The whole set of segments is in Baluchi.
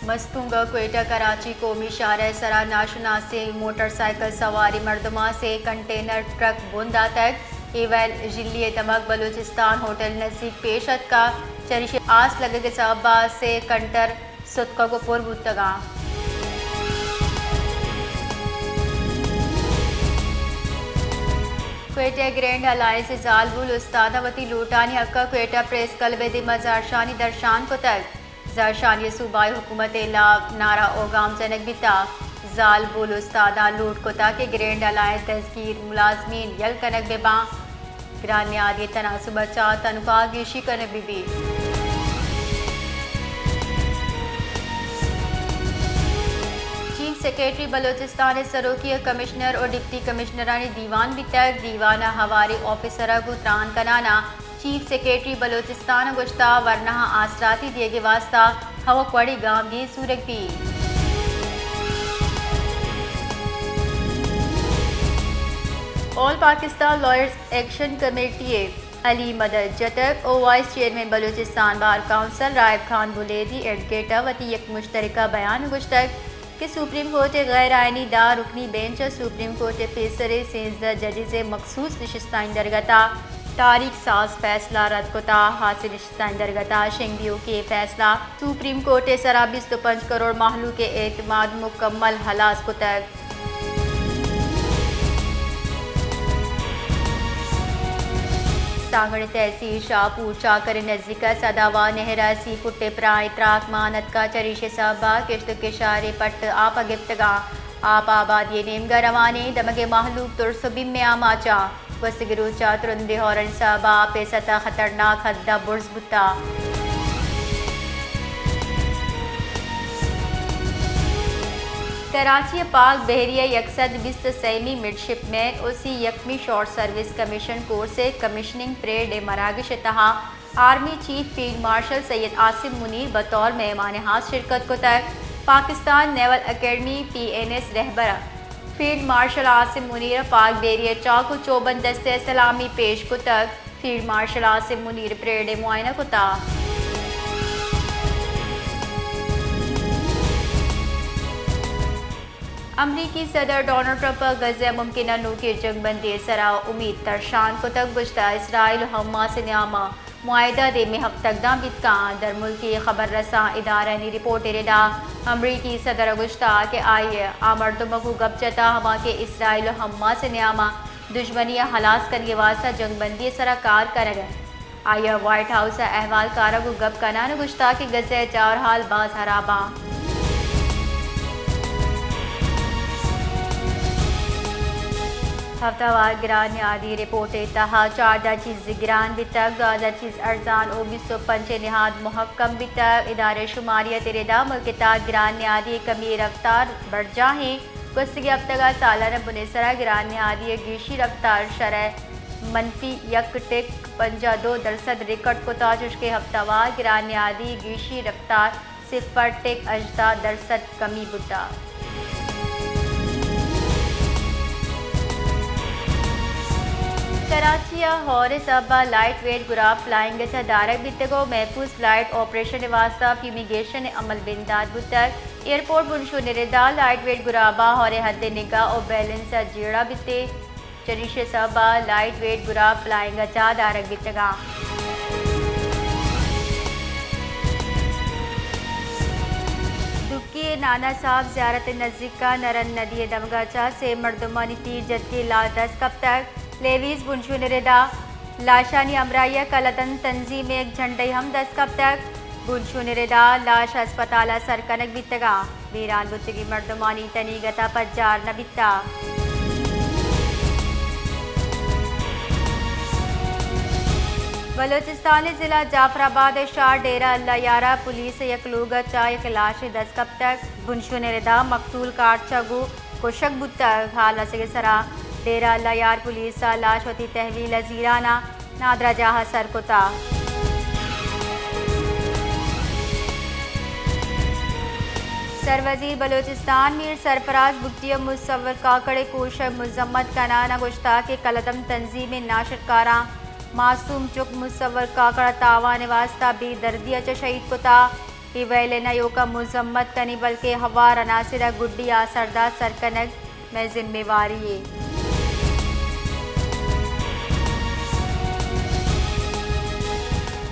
مستونگ ءَ کوئٹہ کراچی قومی شاہراہ ءِ سرا ناشناسیں موٹر سائیکل سواریں مردماں سے کنٹینر ٹرک بن داتگ۔ اے ویل ژلی ءِ دمگ بلوچستان ہوٹل نزیک پیش اتکگ، چریشی آس لگگ ءِ سبب ءَ سے کنٹر ستکگ ءُ پر بوتگ اَنت۔ کوئٹہ گرینڈ الائنس ءِ زالبول استاداں وتی لوٹانی حق ءَ کوئٹہ پریس کلب ءِ دیما زہرشانی درشان کتگ۔ زہرشانی ءَ صوبائی حکومت ءِ ہلاپ نعرہ ءُ گام جنگ بیتگ۔ زالبول استاداں لوٹ کتگ کہ گرینڈ الائنس ءِ دزگیر ملازمین یل کنگ بہ باں۔ گران نیادی ءِ تناسب ءَ چہ تنخواہ گیشی کنگ بہ بیت۔ چیف سیکرٹری بلوچستان ءِ سروکی ءَ کمشنر ءُ ڈپٹی کمشنرانی دیوان بیتگ۔ دیوان ءَ ہواریں آفیسر ءَ گوں تران کنان ءَ چیف سیکرٹری بلوچستان ءَ گوشتگ ورناہاں آسراتی دیگ ءِ واستہ ہمک وڑیں گامگیج زورگ بیت۔ آل پاکستان لائرز ایکشن کمیٹی ءِ علی مدد جتگ ءُ vice chairman Balochistan bar council Rahib خان بلیدی ایڈوکیٹ ءَ وتی یک مشترکہ بیان ءَ گوشتگ کہ سپریم کورٹ ءِ غیر آئینی دہ رکنی بینچ ءَ سپریم کورٹ ءِ پیسر ءِ سیزدہ ججز ءِ مخصوص نشستانی درگت ءَ تاریخ ساز فیصلہ رد کتگ۔ ہاسیں نشستانی درگت ءَ شنگ دیوکیں فیصلہ سپریم کورٹ ءِ سرا بیست ءُ پنچ کروڑ مہلوک ءِ اعتماد مکمل ہلاس کتگ۔ سانگڑ تحصیل شاہپور چاکر ءِ نزیک ءَ سدا وا نہر ءَ سی فٹ ءِ پراہیں تراک مان اتکگ، چریشی ءِ سبب ءَ کشت ءُ کشار ءِ پٹ آپ ءَ گپتگ اَنت۔ آپ آبادی ءِ نیمگ ءَ روان اِنت، دمگ ءِ مہلوک ترس ءُ بیم ءِ آماچ اَنت۔ گوستگیں روچ ءَ ترندیں ہورانی سبب ءَ آپ ءِ سطح خطرناک حد ءَ برز بوتگ۔ کراچی ءَ پاک بحریہ ءِ یک سد بیست ءُ سیمی مڈشپمین ءُ سی یکمی شارٹ سروس کمیشن کورس ءِ کمیشننگ پریڈ ءِ مراگش ءِ تہا army chief field marshal Syed عاصم منیر بطور مہمان ہاس شرکت کتگ۔ پاکستان نیول اکیڈمی، پی این ایس، رہبر فیلڈ مارشل عاصم منیر ءَ پاک بحریہ ءِ چاک ءُ چوبند دستے ءَ سلامی پیش کتگ۔ فیلڈ مارشل عاصم منیر پریڈ ءِ معائنہ کتگ۔ امریکی صدر ڈونلڈ ٹرمپ ءَ غزہ ءِ ممکنہ نوکیں جنگ بندی ءِ سرا امید درشان کتگ، گوشتگ اسرائیل ءُ حماس ءِ نیام ءَ معاہدہ دیمی ہپتگ داں بیت کنت۔ درملکی خبر رساں ادارہانی رپورٹ ءِ ردا امریکی صدر ءَ گوشتگ کہ آئی ءَ آ مردماں گوں گپ جتگ ہما کہ اسرائیل ءُ حماس ءِ نیام ءَ دژمنی ءِ ہلاس کنگ ءِ واستہ جنگ بندی ءِ سرا کار کنگ ءَ انت۔ آئی ءَ وائٹ ہاؤس ءِ احوالکاراں گوں گپ کنان ءَ گوشتگ کہ غزہ ءِ جار حال باز ہراب انت۔ ہفتہ وار گران نیادی رپورٹ ءِ تہا چاردہ چیز گران بیتگ، دوازدہ چیز ارزان ءُ بیست ءُ پنچ ءِ نہاد محکم بیتگ۔ ادارہ شماریات ءِ ردا ملک ءِ تہا گران نیادی ءِ کمی ءِ رفتار برجاہ ایں۔ گوستگیں ہپتگ ءَ سالانہ بن ءِ سرا گران نیادی ءِ گیشی رفتار شرح منفی یک ٹک پنجاہ دو درسد ریکارڈ کتگ، چوشکہ ہفتہ وار گران نیادی گیشی رفتار صفر ٹک ہژدہ درسد کمی بوتگ۔ کراچی ءَ ہور ءِ سبب ءَ لائٹ ویٹ گراب فلائنگ ءَ چہ دارگ بیتگ ءُ محفوظ فلائٹ آپریشن ءِ واستہ فیومیگیشن ءِ عمل بندات بوتگ۔ ایئرپورٹ بنشون ءِ ردا لائٹ ویٹ گراب ءَ ہور ءِ حد ءِ نگاہ ءُ بیلنس ءَ جیڑہ بیت۔ چریشی ءِ سبب ءَ لائٹ ویٹ گراب فلائنگ ءَ چہ دارگ بیتگ اَنت۔ دکی ءِ نانا صاحب زیارت ءِ نزیک ءَ نرن ندی ءِ دمگ ءَ چہ سے مردمانی تیر جتکی لاش دست کپتگ۔ لیویز بنشون ءِ ردا لاشانی ہمراہی ءَ کلدن تنظیم ءِ یک جھنڈے ہم دست کپتگ۔ بنشون ءِ ردا لاش ہسپتال ءَ سر کنگ بیتگ اَنت۔ بیران بوتگیں مردمانی تنیگت ءَ پجار نہ بیتگ۔ بلوچستان ءِ ضلع جعفر آباد ءِ شہر ڈیرہ اللہ یار ءَ پولیس ءِ یک لوگ ءَ چہ یک لاشے دست کپتگ۔ بنشون ءِ ردا مقتول کارچ ءَ گوں کشگ بوتگ۔ حال رسگ ءِ سرا ڈیرہ اللہ یار پولیس ءَ لاش وتی تحویل ءَ زیران ءَ نادراہجاہ ءَ سر کتگ۔ سروزیر بلوچستان میر سرفراز بگٹی ءَ مصور کاکڑ ءِ کوشگ ءِ مذمت کنان ءَ گوشتگ کہ کلدم تنظیم ءِ ناشرکاراں معصوم چک مصور کاکڑ ءَ تاوان ءِ واستہ بے دردی ءَ چہ شہید کتگ۔ اے ویل ءَ نہ ایوکا مذمت کنیں بلکیں ہوار عناصر ءَ گڈی آسردات سر کنگ مئے ذمہ واری یے۔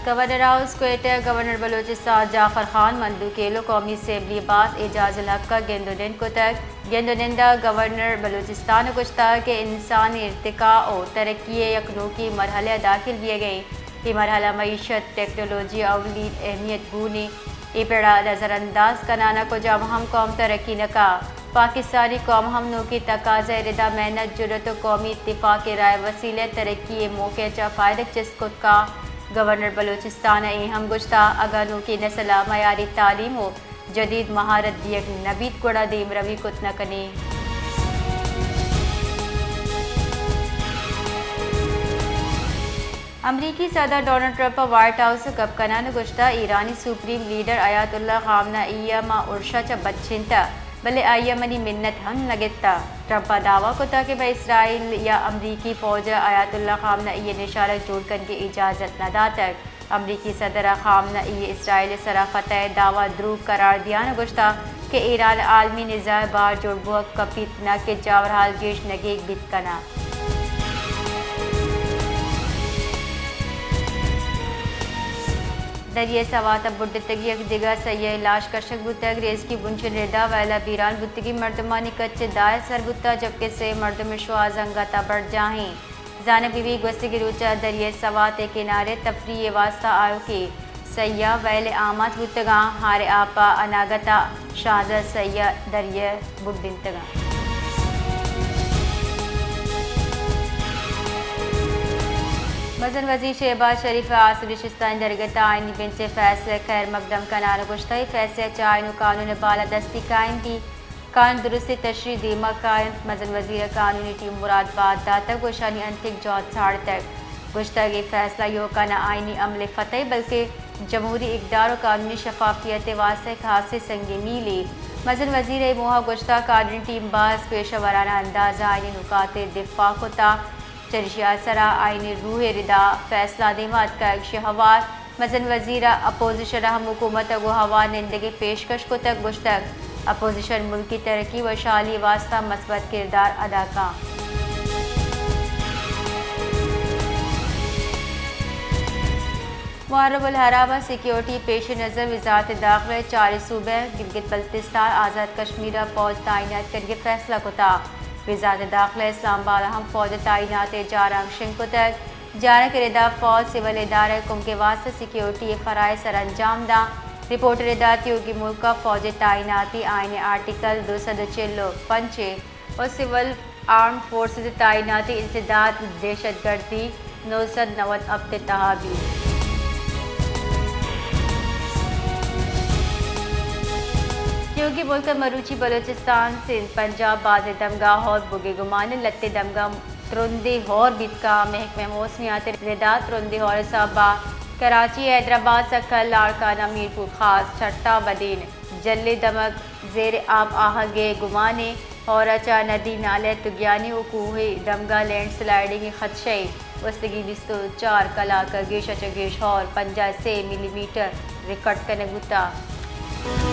گورنر ہاؤس کوئٹہ، گورنر بلوچستان جعفر خان مندوخیل ءَ قومی اسمبلی ءَ باز اعزاز الحق ءَ گند ءُ نند کتگ۔ گند ءُ نند ءَ گورنر بلوچستان ءَ گوشتگ کہ انسان ارتقا ءُ ترقی ءِ یک نوکیں مرحلہ ءَ داخل بیگ ءَ اِنت۔ اے مرحلہ معیشت، ٹیکنالوجی ءِ اولی اہمیت گون اِنت۔ اے پڑ ءَ نظر انداز کنان ءَ کجام ہم قوم ترقی نہ کنت۔ پاکستانی قوم ہم نوکیں تقاضہ ءِ ردا محنت، جرات ءُ قومی اتفاق ءِ راہ ءِ وسیلہ ءَ ترقی ءِ موقع ءَ چہ فائدگ چست کت کنت۔ گورنر بلوچستان ءَ اے ہم گوشتگ، اگاں نوکیں نسل ءَ معیاری تعلیم ءُ جدید مہارت دیگ نہ بیت، گڑا دیمروی کت نہ کنیں۔ امریکی صدر ڈونلڈ ٹرمپ ءَ وائٹ ہاؤس ءَ گپ کنان ءَ گوشتگ، ایرانی سپریم لیڈر آیت اللہ خامنہ ای ءَ ما ارش ءَ چہ بچینتگ، بلے آئی ءَ منی منت ہم نہ گپتگ۔ ٹرمپ ءَ دعوی کتگ کہ مئے اسرائیل یا امریکی فوج ءَ آیت اللہ خامنہ ای ءِ نشانگ جوڑ کنگ ءِ اجازت نہ داتگ۔ امریکی صدر ءَ خامنہ ای ءِ اسرائیل ءِ سرا فتح ءِ دعوی ءَ دروگ قرار دیان ءَ گوشتگ کہ ایران ءَ عالمی نزاع ءِ بہر جوڑ بوگ ءَ کپیت، نہ کہ جاورحال گیش نگیگ بیت کنت۔ دریائے سوات ءَ بڈتگیں یک دگہ سیاہ ءِ لاش کشگ بوتگ۔ ریزکی بنجل ءِ ردا ویل ءَ بیران بوتگیں مردمانی کچ ءَ دہ ءَ سر بوتگ، جبکہ سے مردم ءِ شوہاز انگت ءَ برجاہ اِنت۔ زانگ بہ بیت، گوستگیں روچ ءَ دریائے سوات ءِ کنارے تفریح ءِ واستہ آیوکیں سیاح ویل ءَ آماچ بوتگ اَنت، ہار ءِ آپ ءَ اناگت ءَ شانزدہ سیاح دریا ءَ بڈینتگ اَنت۔ مزن وزیر شہباز شریف ءَ آس بلوچستان ءِ درگت ءَ آئینی بنچ ءِ فیصلہ ءَ خیر مقدم کنان ءَ گوشتگ، اے فیصلہ ءَ چہ آئین ءُ قانون ءِ بالادستی قائم بیت۔ قانون درستیں تشریح دیما کاینت۔ مزن وزیر ءَ قانونی ٹیم ءَ مراد بات داتگ ءُ اشانی انچیں جہد ساڑتگ۔ گوشتگ، اے فیصلہ ایوکا نہ آئینی عمل ءِ فتح بلکیں جمہوری اقدار ءُ قانونی شفافیت ءِ واستہ یک ہاسیں سنگیں میلے۔ مزن وزیر ءَ اے موہ ءَ گوشتگ، قانونی ٹیم باز پیشہ ورانہ انداز ءَ آئینی نکات ءِ دفاع کتگ، چریشی ءِ سرا آئینی روح ءِ ردا فیصلہ دیما اتکگ۔ ایشی ءَ ہوار مزن وزیر ءَ اپوزیشن ءَ ہم حکومت ءَ گوں ہوار نندگ ءِ پیشکش کتگ، گوشتگ، اپوزیشن ملکی ترقی ءُ وشحالی ءِ واستہ مثبت کردار ادا کنت۔ محرم الحرام ءِ سیکیورٹی ءِ پیش نظر وزارت داخلہ ءَ چاریں صوبہ گلگت بلتستان، آزاد کشمیر ءَ فوج تعینات کنگ ءِ فیصلہ کتگ۔ وزارت داخلہ ءَ اسلام آباد ءَ ہم فوج ءِ تعینات ءِ جارانک شنگ کتگ۔ جارانک ءِ ردا فوج سول ادارہ ءِ کمک ءِ واستہ سیکیورٹی ءِ فرائض سرانجام دنت۔ رپورٹ ءِ ردا تیوگیں ملک ءَ فوج ءِ تعیناتی آئین ءِ آرٹیکل دو سد ءُ چل ءُ پنچ ءَ ءُ سول آرمڈ فورسز ءِ تعیناتی انسداد دہشت گردی نو سد نود ہپت ءِ تہا بیت۔ تیوگیں ملک ءَ مروچی بلوچستان، سندھ، پنجاب ءَ بازیں دمگاں ہور بوگ ءِ گمان اِنت۔ لہتیں دمگاں ترندیں ہور بیت کنت۔ محکمہ موسمیات ءِ ردا ترندیں ہور ءِ سبب ءَ کراچی، حیدرآباد، سکھر، لاڑکانہ، میرپور خاص، ٹھٹہ، بدین، جھل ءِ دمگ زیر آپ آہگ ءِ گمان اِنت۔ ہور ءَ چہ ندی، نالہ، تگیانی ءُ کوہ ءِ دمگاں لینڈ سلائیڈنگ ءِ خدشہ اِنت۔ گوستگیں بیست ءُ چار کلاک ءَ گیش ءَ چہ گیش ہور پنجاہ ءُ سے ملی میٹر ریکارڈ کنگ بوتگ۔